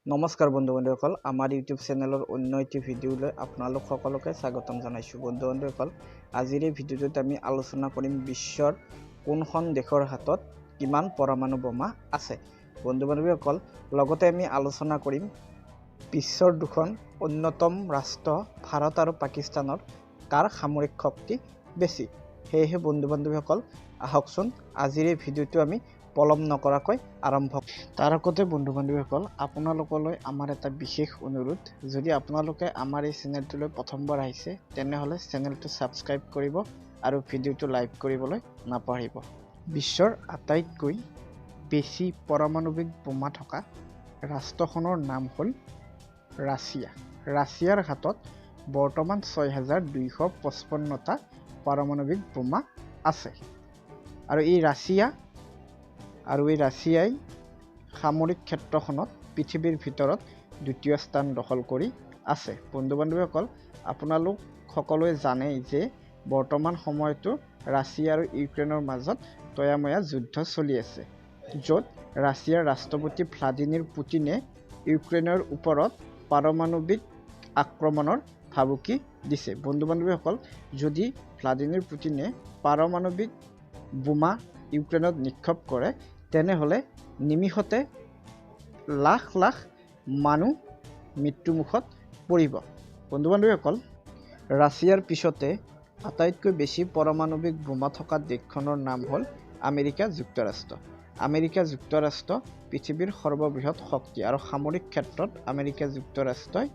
নমস্কাৰ বন্ধু বান্ধৱীসকল, আমাৰ ইউটিউব চেনেলৰ অন্য এটি ভিডিঅ'লৈ আপোনালোক সকলোকে স্বাগতম জনাইছোঁ। বন্ধু বান্ধৱীসকল, আজিৰ এই ভিডিঅ'টোত আমি আলোচনা কৰিম বিশ্বৰ কোনখন দেশৰ হাতত কিমান পৰমাণু বোমা আছে। বন্ধু বান্ধৱীসকল, লগতে আমি আলোচনা কৰিম বিশ্বৰ দুখন অন্যতম ৰাষ্ট্ৰ ভাৰত আৰু পাকিস্তানৰ কাৰ সামৰিক শক্তি বেছি। সেয়েহে বন্ধু বান্ধৱীসকল, আহকচোন আজিৰ এই ভিডিঅ'টো আমি পলম নকৰাকৈ আৰম্ভ। তাৰ আগতে বন্ধু বান্ধৱীসকল, আপোনালোকলৈ আমাৰ এটা বিশেষ অনুৰোধ, যদি আপোনালোকে আমাৰ এই চেনেলটোলৈ প্ৰথমবাৰ আহিছে তেনেহ'লে চেনেলটো ছাবস্ক্ৰাইব কৰিব আৰু ভিডিঅ'টো লাইক কৰিবলৈ নাপাহৰিব। বিশ্বৰ আটাইতকৈ বেছি পাৰমাণৱিক বোমা থকা ৰাষ্ট্ৰখনৰ নাম হ'ল ৰাছিয়া। ৰাছিয়াৰ হাতত বৰ্তমান 6255টা পাৰমাণৱিক বোমা আছে আৰু এই ৰাছিয়াই সামৰিক ক্ষেত্ৰখনত পৃথিৱীৰ ভিতৰত দ্বিতীয় স্থান দখল কৰি আছে। বন্ধু বান্ধৱীসকল, আপোনালোক সকলোৱে জানেই যে বৰ্তমান সময়তো ৰাছিয়া আৰু ইউক্ৰেইনৰ মাজত তয়াময়া যুদ্ধ চলি আছে, য'ত ৰাছিয়াৰ ৰাষ্ট্ৰপতি ভ্লাদিমিৰ পুটিনে ইউক্ৰেইনৰ ওপৰত পাৰমাণৱিক আক্ৰমণৰ ভাবুকি দিছে। বন্ধু বান্ধৱীসকল, যদি ভ্লাদিমিৰ পুটিনে পাৰমাণৱিক বোমা ইউক্ৰেইনত নিক্ষেপ কৰে তেনেহ'লে নিমিষতে লাখ লাখ মানুহ মৃত্যুমুখত পৰিব। বন্ধু বান্ধৱীসকল, ৰাছিয়াৰ পিছতে আটাইতকৈ বেছি পাৰমাণৱিক বোমা থকা দেশখনৰ নাম হ'ল আমেৰিকা যুক্তৰাষ্ট্ৰ। আমেৰিকা যুক্তৰাষ্ট্ৰ পৃথিৱীৰ সৰ্ববৃহৎ শক্তি আৰু সামৰিক ক্ষেত্ৰত আমেৰিকা যুক্তৰাষ্ট্ৰই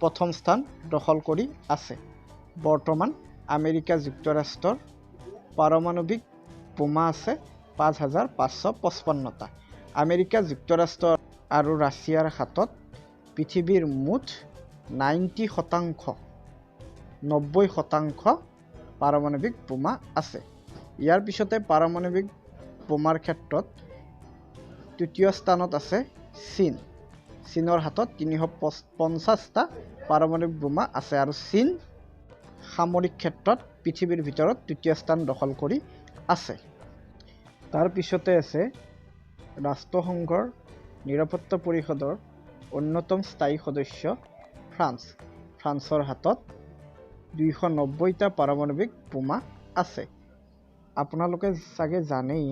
প্ৰথম স্থান দখল কৰি আছে। বৰ্তমান আমেৰিকা যুক্তৰাষ্ট্ৰৰ পাৰমাণৱিক বোমা আছে 5555টা। আমেৰিকা যুক্তৰাষ্ট্ৰ আৰু ৰাছিয়াৰ হাতত পৃথিৱীৰ মুঠ 90% পাৰমাণৱিক বোমা আছে। ইয়াৰ পিছতে পাৰমাণৱিক বোমাৰ ক্ষেত্ৰত তৃতীয় স্থানত আছে চীন। চীনৰ হাতত 350টা পাৰমাণৱিক বোমা আছে আৰু চীন সামৰিক ক্ষেত্ৰত পৃথিৱীৰ ভিতৰত তৃতীয় স্থান দখল কৰি আছে। তাৰ পিছতে আছে ৰাষ্ট্ৰসংঘৰ নিৰাপত্তা পৰিষদৰ অন্যতম স্থায়ী সদস্য ফ্ৰান্স। ফ্ৰান্সৰ হাতত 290টা পাৰমাণৱিক বোমা আছে। আপোনালোকে চাগে জানেই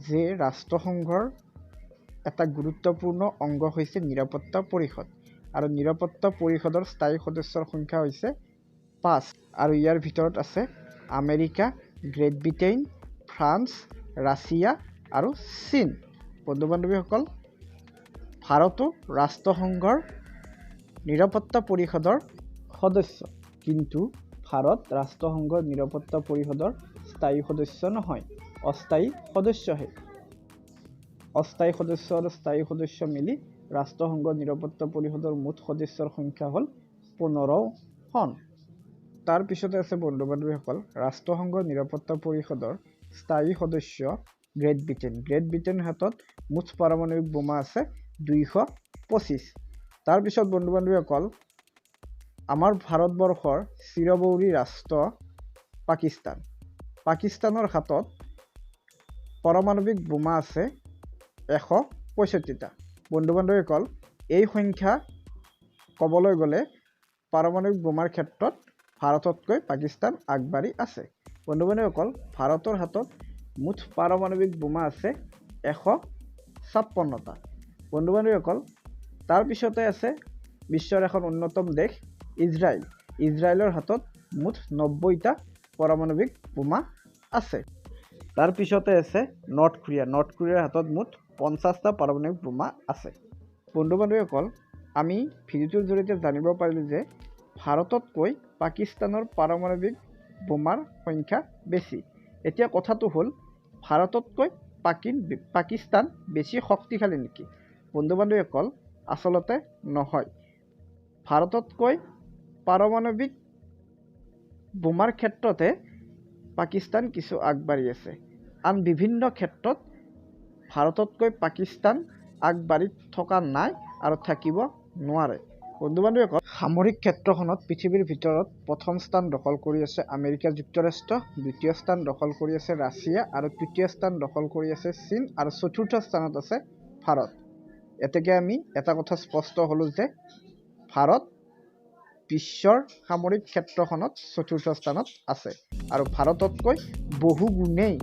যে ৰাষ্ট্ৰসংঘৰ এটা গুৰুত্বপূৰ্ণ অংগ হৈছে নিৰাপত্তা পৰিষদ আৰু নিৰাপত্তা পৰিষদৰ স্থায়ী সদস্যৰ সংখ্যা হৈছে 5 আৰু ইয়াৰ ভিতৰত আছে America, Great Britain, France, Russia আৰু চীন। বন্ধু বান্ধৱীসকল, ভাৰতো ৰাষ্ট্ৰসংঘৰ নিৰাপত্তা পৰিষদৰ সদস্য, কিন্তু ভাৰত ৰাষ্ট্ৰসংঘৰ নিৰাপত্তা পৰিষদৰ স্থায়ী সদস্য নহয়, অস্থায়ী সদস্যহে। অস্থায়ী সদস্য আৰু স্থায়ী সদস্য মিলি ৰাষ্ট্ৰসংঘৰ নিৰাপত্তা পৰিষদৰ মুঠ সদস্যৰ সংখ্যা হ'ল 15খন। তাৰ পিছতে আছে বন্ধু বান্ধৱীসকল, ৰাষ্ট্ৰসংঘৰ নিৰাপত্তা পৰিষদৰ স্থায়ী সদস্য গ্ৰেট ব্ৰিটেইন। গ্ৰেট ব্ৰিটেইনৰ হাতত মুঠ পাৰমাণৱিক বোমা আছে 225। তাৰপিছত বন্ধু বান্ধৱীসকল, আমাৰ ভাৰতবৰ্ষৰ চিৰবৈৰী ৰাষ্ট্ৰ পাকিস্তান। পাকিস্তানৰ হাতত পাৰমাণৱিক বোমা আছে 165টা। বন্ধু বান্ধৱীসকল, এই সংখ্যা ক'বলৈ গ'লে পাৰমাণৱিক বোমাৰ ক্ষেত্ৰত ভাৰততকৈ পাকিস্তান আগবাঢ়ি আছে। বন্ধু বান্ধৱীসকল, ভাৰতৰ হাতত মুঠ পাৰমাণৱিক বোমা আছে 156টা। বন্ধু বান্ধৱীসকল, তাৰ পিছতে আছে বিশ্বৰ এখন অন্যতম দেশ ইজৰাইল। ইজৰাইলৰ হাতত মুঠ 90টা পাৰমাণৱিক বোমা আছে। তাৰ পিছতে আছে নৰ্থ কোৰিয়া। নৰ্থ কোৰিয়াৰ হাতত মুঠ 50টা পাৰমাণৱিক বোমা আছে। বন্ধু বান্ধৱীসকল, আমি ভিডিঅ'টোৰ জৰিয়তে জানিব পাৰিলোঁ যে ভাৰততকৈ পাকিস্তানৰ পাৰমাণৱিক বোমাৰ সংখ্যা বেছি। এতিয়া কথাটো হ'ল, ভাৰততকৈ পাকিস্তান বেছি শক্তিশালী নেকি? বন্ধু বান্ধৱীসকল, আচলতে নহয়। ভাৰততকৈ পাৰমাণৱিক বোমাৰ ক্ষেত্ৰতে পাকিস্তান কিছু আগবাঢ়ি আছে। আন বিভিন্ন ক্ষেত্ৰত ভাৰততকৈ পাকিস্তান আগবাঢ়ি থকা নাই আৰু থাকিব নোৱাৰে। বন্ধু বান্ধৱীসকল, সামৰিক ক্ষেত্ৰখনত পৃথিৱীৰ ভিতৰত প্ৰথম স্থান দখল কৰি আছে আমেৰিকা যুক্তৰাষ্ট্ৰ, দ্বিতীয় স্থান দখল কৰি আছে ৰাছিয়া আৰু তৃতীয় স্থান দখল কৰি আছে চীন আৰু চতুৰ্থ স্থানত আছে ভাৰত। এতেকে আমি এটা কথা স্পষ্ট হ'লোঁ যে ভাৰত বিশ্বৰ সামৰিক ক্ষেত্ৰখনত চতুৰ্থ স্থানত আছে আৰু ভাৰততকৈ বহু গুণেই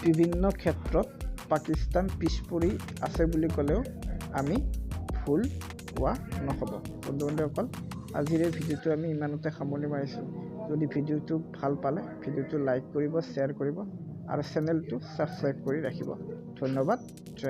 বিভিন্ন ক্ষেত্ৰত পাকিস্তান পিছ পৰি আছে বুলি ক'লেও আমি ভুল কোৱা নহ'ব। বন্ধু বান্ধৱীসকল, আজিৰ এই ভিডিঅ'টো আমি ইমানতে সামৰণি মাৰিছোঁ। যদি ভিডিঅ'টো ভাল পালে ভিডিঅ'টো লাইক কৰিব, শ্বেয়াৰ কৰিব আৰু চেনেলটো ছাবস্ক্ৰাইব কৰি ৰাখিব। ধন্যবাদ।